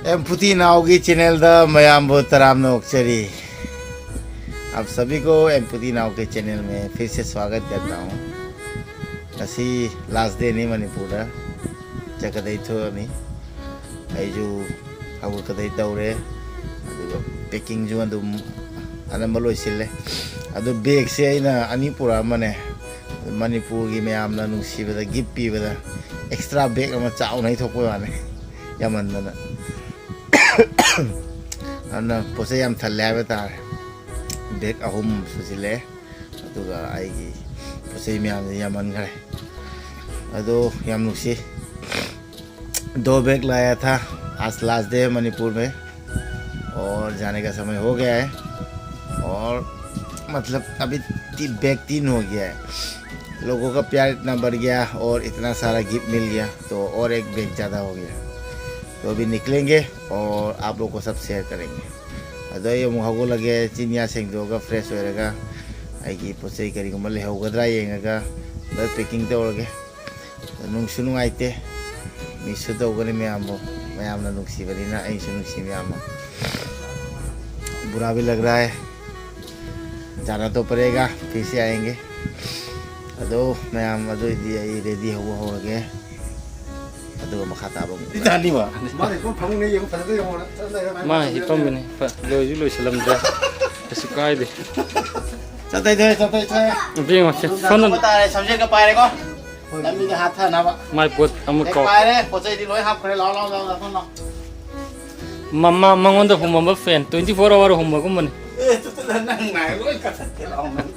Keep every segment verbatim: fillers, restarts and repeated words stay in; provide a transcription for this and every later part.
M ꯐꯨꯇꯤ ꯅꯥꯎꯒꯤ ꯆꯦꯅꯦꯜꯗ ꯃꯌꯥꯝꯕꯨ ꯇꯔꯥꯝꯅ ꯑꯣꯛꯆꯔꯤ꯫ आप सभी को एम फुटी नाव के चैनल में फिर से स्वागत करता हूँ। ꯉꯁꯤ ꯂꯥꯁ ꯗꯦꯅꯤ ꯃꯅꯤꯄꯨꯔꯗ꯫ ꯆꯠꯀꯗꯩ ꯊꯣꯛꯑꯅꯤ꯫ ꯑꯩꯁꯨ ꯍꯧꯒꯠꯀꯗꯩ ꯇꯧꯔꯦ꯫ ꯑꯗꯨꯒ ꯄꯦꯀꯤꯡꯁꯨ ꯑꯗꯨꯝ ꯑꯅꯝꯕ ꯂꯣꯏꯁꯤꯜꯂꯦ꯫ ꯑꯗꯨ ꯕꯦꯒꯁꯦ ꯑꯩꯅ ꯑꯅꯤ ꯄꯨꯔꯛꯑꯝꯕꯅꯦ꯫ ꯃꯅꯤꯄꯨꯔꯒꯤ ꯃꯌꯥꯝꯅ ꯅꯨꯡꯁꯤꯕꯗ ꯒꯤꯐ ꯄꯤꯕꯗ ꯑꯦꯛꯁꯇ꯭ꯔꯥ ꯕꯦꯒ ꯑꯃ ꯆꯥꯎꯅ ꯍꯩꯊꯣꯛꯄ ꯋꯥꯅꯤ꯫ ꯌꯥꯝꯃꯟꯗꯅ꯫ ꯑꯗꯨꯅ ꯄꯣꯠ ꯆꯩ ꯌꯥꯝ ꯊꯜꯂꯦ ꯍꯥꯏꯕ ꯇꯥꯔꯦ꯫ ꯕꯦꯒ ꯑꯍꯨꯝ ꯁꯨꯖꯤꯜꯂꯛꯑꯦ꯫ ꯑꯗꯨꯒ ꯑꯩꯒꯤ ꯄꯣꯠ ꯆꯩ ꯃꯌꯥꯝꯁꯦ ꯌꯥꯝꯃꯟꯈ꯭ꯔꯦ꯫ ꯑꯗꯣ ꯌꯥꯝ ꯅꯨꯡꯁꯤ꯫ दो बैग लाया था। आज लास्ट डे है मणिपुर में और जाने का समय हो गया है। और मतलब अभी ती, बैग तीन हो गया है। लोगों का प्यार इतना बढ़ गया और इतना सारा गिफ्ट मिल गया, तो और एक बैग ज़्यादा हो गया। तो अभी निकलेंगे और आप लोग को सब शेयर करेंगे। ꯑꯗꯣ ꯑꯩ ꯑꯃꯨꯛ ꯍꯧꯒꯠꯂꯒꯦ, ꯆꯤꯟꯌꯥ ꯁꯦꯡꯗꯣꯛꯑꯒ ꯐ꯭ꯔꯦꯁ ꯑꯣꯏꯔꯒ ꯑꯩꯒꯤ ꯄꯣꯠ ꯆꯩ ꯀꯔꯤꯒꯨꯝꯕ ꯂꯩꯍꯧꯒꯗ꯭ꯔꯥ ꯌꯦꯡꯉꯒ ꯂꯣꯏ ꯄꯦꯀꯤꯡ ꯇꯧꯔꯒꯦ꯫ ꯅꯨꯡꯁꯨ ꯅꯨꯡꯉꯥꯏꯇꯦ, ꯃꯤꯁꯁꯨ ꯇꯧꯒꯅꯤ ꯃꯌꯥꯝꯕꯨ꯫ ꯃꯌꯥꯝꯅ ꯅꯨꯡꯁꯤꯕꯅꯤꯅ ꯑꯩꯁꯨ ꯅꯨꯡꯁꯤ ꯃꯌꯥꯝ ꯑꯃ꯫ बुरा भी लग रहा है, जाना तो पड़ेगा, फिर से आएंगे। ꯑꯗꯣ ꯃꯌꯥꯝ, ꯑꯗꯨ ꯑꯣꯏꯗꯤ ꯑꯩ ꯔꯦꯗꯤ ꯍꯧꯕ ꯍꯧꯔꯒꯦ꯫ ꯑꯗꯨꯒ ꯃꯈꯥ ꯇꯥꯕ ꯑꯃꯨꯛ ꯏꯇꯥꯅꯤꯕ꯫ ꯃꯥꯅ ꯁꯨꯝ ꯐꯃꯨꯡꯗ ꯌꯦꯡꯉꯨ, ꯐꯖꯅ ꯌꯦꯡꯉꯨ꯫ ꯃꯥ ꯍꯤꯞꯄꯝꯃꯤꯅꯦ꯫ ꯂꯣꯏꯁꯨ ꯂꯣꯏꯁꯤꯜꯂꯝꯗ꯭ꯔꯦ꯫ ꯀꯩꯁꯨ ꯀꯥꯏꯗꯦ꯫ ꯆꯠꯇꯩ ꯊꯣꯏ, ꯆꯠꯇꯩ ꯊꯣꯏ꯫ ꯑꯝꯇ ꯌꯦꯡꯉꯣꯁꯦ꯫ ꯁꯣꯝꯗ ꯇꯥꯔꯦ, ꯁꯝꯖꯦꯠꯀ ꯄꯥꯏꯔꯦꯀꯣ꯫ ꯂꯝꯕꯤꯗ ꯍꯥꯊꯅꯕ꯫ ꯃꯥꯏ ꯄꯣꯠ ꯑꯃꯨꯛ ꯍꯦꯛ ꯀꯥꯎ꯫ ꯄꯥꯏꯔꯦ, ꯄꯣꯠ ꯆꯩꯗꯤ ꯂꯣꯏ ꯍꯥꯞꯈ꯭ꯔꯦ꯫ ꯂꯥꯎ, ꯂꯥꯎ, ꯂꯥꯎ, ꯂꯥꯎ, ꯂꯥꯎ꯫ ꯃꯃꯥ ꯃꯉꯣꯟꯗ ꯍꯨꯝꯃꯝꯕ ꯐꯦꯟ, ꯇ꯭ꯋꯦꯟꯇꯤ ꯐꯣꯔ ꯑꯋꯥꯔ ꯍꯨꯝꯕꯒꯨꯝꯕꯅꯤ꯫ ꯑꯦ, ꯇꯨ, ꯇꯨ, ꯅꯪ ꯉꯥꯏ ꯂꯣꯏ ꯀꯛꯊꯠꯀꯦ ꯂꯥꯎ ꯅꯪ꯫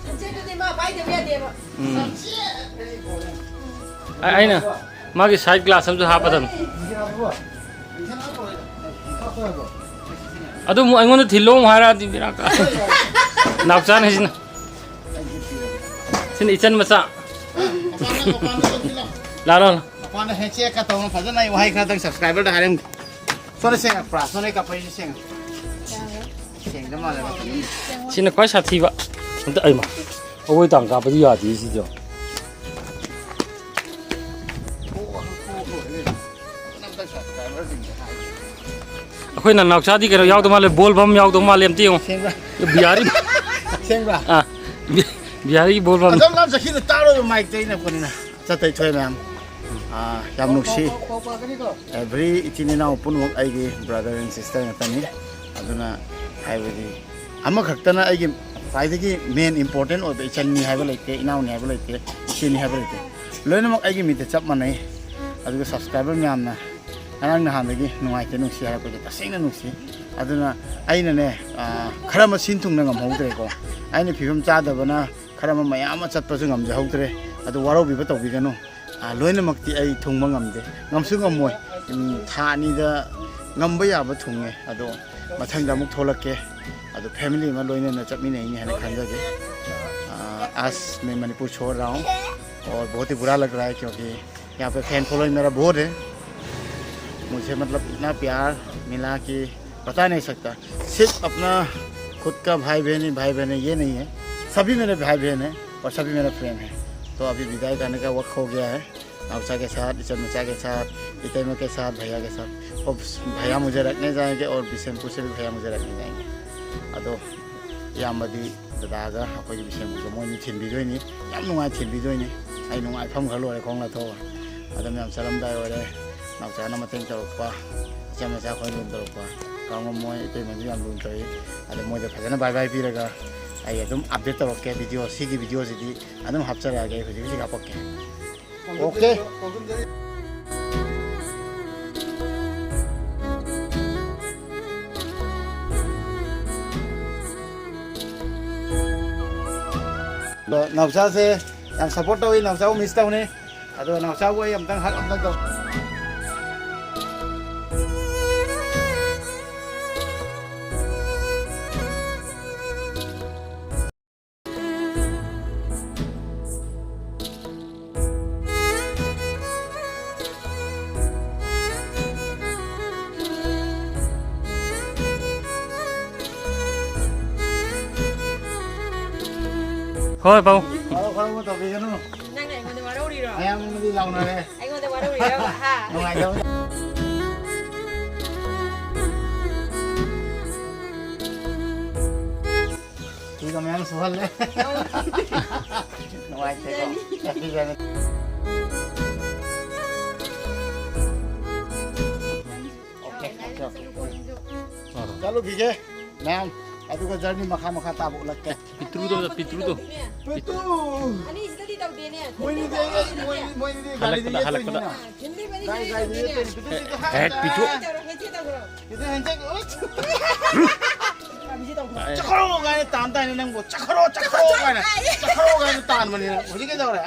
ꯁꯝꯆꯦꯠꯇꯨꯗꯤ ꯃꯥ ꯄꯥꯏꯗꯕ ꯌꯥꯗꯦꯕ꯫ ꯎꯝ꯫ ꯑꯩ-, ꯑꯩꯅ ꯃꯥꯒꯤ ꯁꯥꯏꯠ ꯒ꯭ꯂꯥꯁ ꯑꯃꯁꯨ ꯍꯥꯞꯄꯗꯕꯅꯤ꯫ ꯑꯗꯨ ꯑꯃꯨꯛ ꯑꯩꯉꯣꯟꯗ ꯊꯤꯜꯂꯣ ꯑꯃꯨꯛ ꯍꯥꯏꯔꯛꯑꯗꯤ ꯕꯦꯔꯥ ꯀꯥ-, ꯅꯥꯎꯆꯥꯅ ꯁꯤꯅ꯫ ꯁꯤꯅ ꯏꯆꯟ ꯃꯆꯥ꯫ ꯂꯥꯛꯑꯣ, ꯂꯥꯛꯑꯣ꯫ ꯃꯄꯥꯟꯗ ꯍꯦꯟꯁꯦꯛꯀ ꯇꯧꯅ ꯐꯖꯅ ꯑꯩ ꯋꯥꯍꯩ ꯈꯔꯗꯪ ꯁꯕꯁꯀ꯭ꯔꯥꯏꯕꯔꯗ ꯍꯥꯏꯔꯝꯒꯦ꯫ ꯁꯣꯝꯗ ꯁꯦꯡꯉꯛꯄ꯭ꯔꯥ? ꯁꯣꯝꯗ ꯀꯞꯄꯩꯁꯦ ꯁꯦꯡꯉꯛ-, ꯁꯦꯡꯗ ꯃꯥꯜꯂꯦ꯫ ꯁꯤꯅ ꯈ꯭ꯋꯥꯏ ꯁꯥꯊꯤꯕ꯫ ꯑꯝꯇ, ꯑꯩꯃ, ꯑꯋꯣꯏ ꯇꯥꯡ ꯀꯥꯞꯄꯗꯤ ꯌꯥꯗꯦ ꯁꯤꯗꯣ꯫ ꯑꯩꯈꯣꯏꯅ ꯅꯥꯎꯆꯥꯗꯤ ꯀꯩꯅꯣ ꯌꯥꯎꯗꯧ ꯃꯥꯜꯂꯦ, ꯕꯣꯜ ꯕꯝ ꯌꯥꯎꯗꯧ ꯃꯥꯜꯂꯦ, ꯑꯝꯇ ꯌꯦꯡꯉꯣ꯫ ꯑꯁꯦꯡꯕ꯭ꯔꯥ? ꯕꯤꯍꯥꯔꯤ, ꯑꯁꯦꯡꯕ꯭ꯔꯥ? ꯑꯥ, ꯕꯤ-, ꯕꯤꯍꯥꯔꯤꯒꯤ ꯕꯣꯜ ꯕꯝ꯫ ꯑꯗꯨꯝ ꯂꯥꯞ ꯆꯠꯈꯤꯅ ꯇꯥꯔꯣꯏꯕ ꯃꯥꯏꯛꯇ ꯑꯩꯅ ꯄꯨꯅꯤꯅ꯫ ꯆꯠꯇꯩ ꯊꯣꯛꯑꯦ ꯃꯌꯥꯝ꯫ ꯑꯥ, ꯌꯥꯝ ꯅꯨꯡꯁꯤ꯫ Every ꯏꯆꯤꯟ ꯏꯅꯥꯎ ꯄꯨꯝꯅꯃꯛ ꯑꯩꯒꯤ brother and sister ꯉꯥꯛꯇꯅꯤ꯫ ꯑꯗꯨꯅ ꯍꯥꯏꯕꯗꯤ ꯑꯃꯈꯛꯇꯅ ꯑꯩꯒꯤ ꯈ꯭ꯋꯥꯏꯗꯒꯤ main important ꯑꯣꯏꯕ ꯏꯆꯟꯅꯤ ꯍꯥꯏꯕ ꯂꯩꯇꯦ, ꯏꯅꯥꯎꯅꯤ ꯍꯥꯏꯕ ꯂꯩꯇꯦ, ꯏꯆꯦꯅꯤ ꯍꯥꯏꯕ ꯂꯩꯇꯦ꯫ ꯂꯣꯏꯅꯃꯛ ꯑꯩꯒꯤ ꯃꯤꯠꯇ ꯆꯞ ꯃꯥꯟꯅꯩ꯫ ꯑꯗꯨꯒ subscriber ꯃꯌꯥꯝꯅ ꯉꯔꯥꯡ ꯅꯍꯥꯟꯗꯒꯤ ꯅꯨꯡꯉꯥꯏꯇꯦ ꯅꯨꯡꯁꯤ ꯍꯥꯏꯔꯛꯄꯁꯦ ꯇꯁꯦꯡꯅ ꯅꯨꯡꯁꯤ꯫ ꯑꯗꯨꯅ ꯑꯩꯅꯅꯦ, ꯑꯥ, ꯈꯔ ꯑꯃ ꯁꯤꯟ ꯊꯨꯡꯅ ꯉꯝꯍꯧꯗ꯭ꯔꯦꯀꯣ꯫ ꯑꯩꯅ ꯐꯤꯕꯝ ꯆꯥꯗꯕꯅ ꯈꯔ ꯑꯃ ꯃꯌꯥꯝ ꯑꯃ ꯆꯠꯄꯁꯨ ꯉꯝꯖꯍꯧꯗ꯭ꯔꯦ꯫ ꯑꯗꯨ ꯋꯥꯔꯧꯕꯤꯕ ꯇꯧꯕꯤꯒꯅꯨ꯫ ꯑꯥ, ꯂꯣꯏꯅꯃꯛꯇꯤ ꯑꯩ ꯊꯨꯡꯕ ꯉꯝꯗꯦ, ꯉꯝꯁꯨ ꯉꯝꯃꯣꯏ꯫ ꯎꯝ, ꯊꯥ ꯑꯅꯤꯗ ꯉꯝꯕ ꯌꯥꯕ ꯊꯨꯡꯉꯦ꯫ ꯑꯗꯣ ꯃꯊꯪꯗ ꯑꯃꯨꯛ ꯊꯣꯛꯂꯛꯀꯦ꯫ ꯑꯗꯣ family ꯑꯃ ꯂꯣꯏꯅꯅ ꯆꯠꯃꯤꯟꯅꯩꯅꯤ ꯍꯥꯏꯅ ꯈꯟꯖꯒꯦ꯫ ꯑꯥ, आज मैं मणिपुर छोड़ रहा हूँ और बहुत ही बुरा लग रहा है क्योंकि यहाँ पे fan following मेरा बहुत है। मुझे मतलब इतना प्यार मिला कि बता नहीं सकता। सिर्फ अपना खुद का भाई बहन ही भाई बहन है, ये नहीं है, सभी मेरे भाई बहन हैं और सभी मेरा friend है। तो अभी विदाई करने का वक्त हो गया है। नावचा के साथ, इचन मचा के साथ, इतैमा के साथ, भैया के साथ। और भैया मुझे रखने जाएंगे और बिशनपुर से भी भैया मुझे रखने जाएंगे। ꯑꯗꯣ ꯏꯌꯥꯝꯕꯗꯤ ꯗꯗꯥꯒ ꯑꯩꯈꯣꯏꯒꯤ ꯕꯤꯁꯦꯝꯄꯨꯔꯗ ꯃꯣꯏꯅꯤ ꯊꯤꯟꯕꯤꯗꯣꯏꯅꯤ꯫ ꯌꯥꯝ ꯅꯨꯡꯉꯥꯏ ꯊꯤꯟꯕꯤꯗꯣꯏꯅꯤ꯫ ꯑꯩ ꯅꯨꯡꯉꯥꯏꯐꯝ ꯈꯔ ꯂꯣꯏꯔꯦ ꯈꯣꯡꯅ ꯊꯣꯛꯑꯒ꯫ ꯑꯗꯣ ꯃꯌꯥꯝ ꯆꯠꯂꯝꯗꯥꯏ ꯑꯣꯏꯔꯦ꯫ ꯅꯥꯎꯆꯥꯅ ꯃꯇꯦꯡ ꯇꯧꯔꯛꯄ, ꯏꯆꯝ ꯃꯆꯥ ꯑꯩꯈꯣꯏꯅ ꯂꯨꯅ ꯇꯧꯔꯛꯄ꯫ ꯀꯥꯎꯉꯝꯃꯣꯏ, ꯏꯇꯩꯃꯁꯨ ꯌꯥꯝ ꯂꯨꯅ ꯇꯧꯏ꯫ ꯑꯗꯣ ꯃꯣꯏꯗ ꯐꯖꯅ bye bye ꯄꯤꯔꯒ ꯑꯩ ꯑꯗꯨꯝ update ꯇꯧꯔꯛꯀꯦ꯫ Video, ꯁꯤꯒꯤ videoꯁꯤꯗꯤ ꯑꯗꯨꯝ ꯍꯥꯞꯆꯔꯛꯑꯒꯦ, ꯑꯩ ꯍꯧꯖꯤꯛ ꯍꯧꯖꯤꯛ ꯍꯥꯄꯛꯀꯦ꯫ Okay. ꯑꯗꯣ ꯅꯥꯎꯆꯥꯁꯦ ꯌꯥꯝ support ꯇꯧꯏ, ꯅꯥꯎꯆꯥꯕꯨ miss ꯇꯧꯅꯤ꯫ ꯑꯗꯣ ꯅꯥꯎꯆꯥꯕꯨ ꯑꯩ ꯑꯝꯇꯪ hug ꯑꯝꯇꯪ ꯇꯧ꯫ ꯍꯣꯏ, ꯄꯥꯕꯨꯡ꯫ ꯋꯥꯔꯧ ꯈꯔꯧꯕ ꯇꯧꯕꯤꯒꯅꯨ꯫ ꯅꯪꯅ ꯑꯩꯉꯣꯟꯗ ꯋꯥꯔꯧꯔꯤꯔꯣ? ꯃꯌꯥꯝ ꯑꯃꯗꯤ ꯂꯥꯎꯅꯔꯦ꯫ ꯑꯩꯉꯣꯟꯗ ꯋꯥꯔꯧꯔꯤꯔꯕ? ꯍꯥ? ꯅꯨꯡꯉꯥꯏꯇꯕ꯫ ꯃꯌꯥꯝ ꯁꯨꯍꯜꯂꯦ꯫ ꯅꯨꯡꯉꯥꯏꯇꯦꯀꯣ꯫ Happy journey꯫ Okay, okay, okay꯫ ꯆꯠꯂꯨꯈꯤꯒꯦ ꯃꯌꯥꯝ꯫ ꯑꯗꯨꯒ journey ꯃꯈꯥ ꯃꯈꯥ ꯇꯥꯕ ꯎꯠꯂꯛꯀꯦ꯫ ꯄꯤꯇ꯭ꯔꯨꯗꯣ, ꯄꯤꯇ꯭ꯔꯨꯗꯣ꯫ ꯄꯤꯇ꯭ꯔꯨ! ꯑꯅꯤꯁꯤꯗꯗꯤ ꯇꯧꯗꯦꯅꯦ꯫ ꯃꯣꯏꯅꯤꯗꯤ ꯑꯩ, ꯃꯣꯏ-, ꯃꯣꯏꯅꯤꯗꯤ ꯒꯥꯔꯤꯗ ꯍꯜꯂꯛꯄꯗ, ꯌꯦꯠꯇꯣꯏꯅꯤꯅ꯫ ꯍꯜꯂꯛꯄꯗ꯫ ꯒꯥꯔꯤ, ꯒꯥꯔꯤ ꯌꯦꯠꯇꯣꯏꯅꯤ꯫ ꯄꯤꯇ꯭ꯔꯨ, ꯄꯤꯇ꯭ꯔꯨ, ꯍꯦꯛ, ꯍꯦꯛ ꯄꯤꯇ꯭ꯔꯨ꯫ ꯇꯧꯔꯣ, ꯍꯦꯛ ꯇꯧꯔꯣ꯫ ꯄꯤꯇ꯭ꯔꯨ ꯍꯦꯟꯖꯟ-, ꯎꯏ! ꯆꯠꯈ꯭ꯔꯣ ꯀꯥꯏꯅ ꯇꯥꯟ ꯇꯥꯏꯅꯦ ꯅꯪꯕꯨ꯫ ꯆꯠꯈ꯭ꯔꯣ, ꯆꯠꯈ꯭ꯔꯣ ꯀꯥꯏꯅ꯫ ꯆꯠꯈ꯭ꯔꯣ ꯀꯥꯏꯅ ꯇꯥꯟꯕꯅꯤꯅ꯫ ꯍꯧꯖꯤꯛ ꯀꯩꯗꯧꯔꯦ?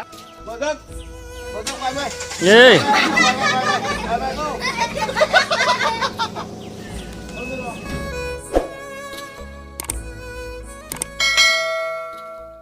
ꯃꯊꯛ! ꯃꯊꯛ ꯄꯥꯏꯕ! ꯌꯦ! ꯄꯥꯏꯕ, ꯄꯥꯏꯕ, ꯄꯥꯏꯕ, ꯄꯥꯏꯕ, ꯄꯥꯏꯕ, ꯄꯥꯏꯕ, ꯄꯥꯏꯕ, ꯄꯥꯏꯕ, ꯄꯥꯏꯕ, ꯄꯥꯏꯕ꯫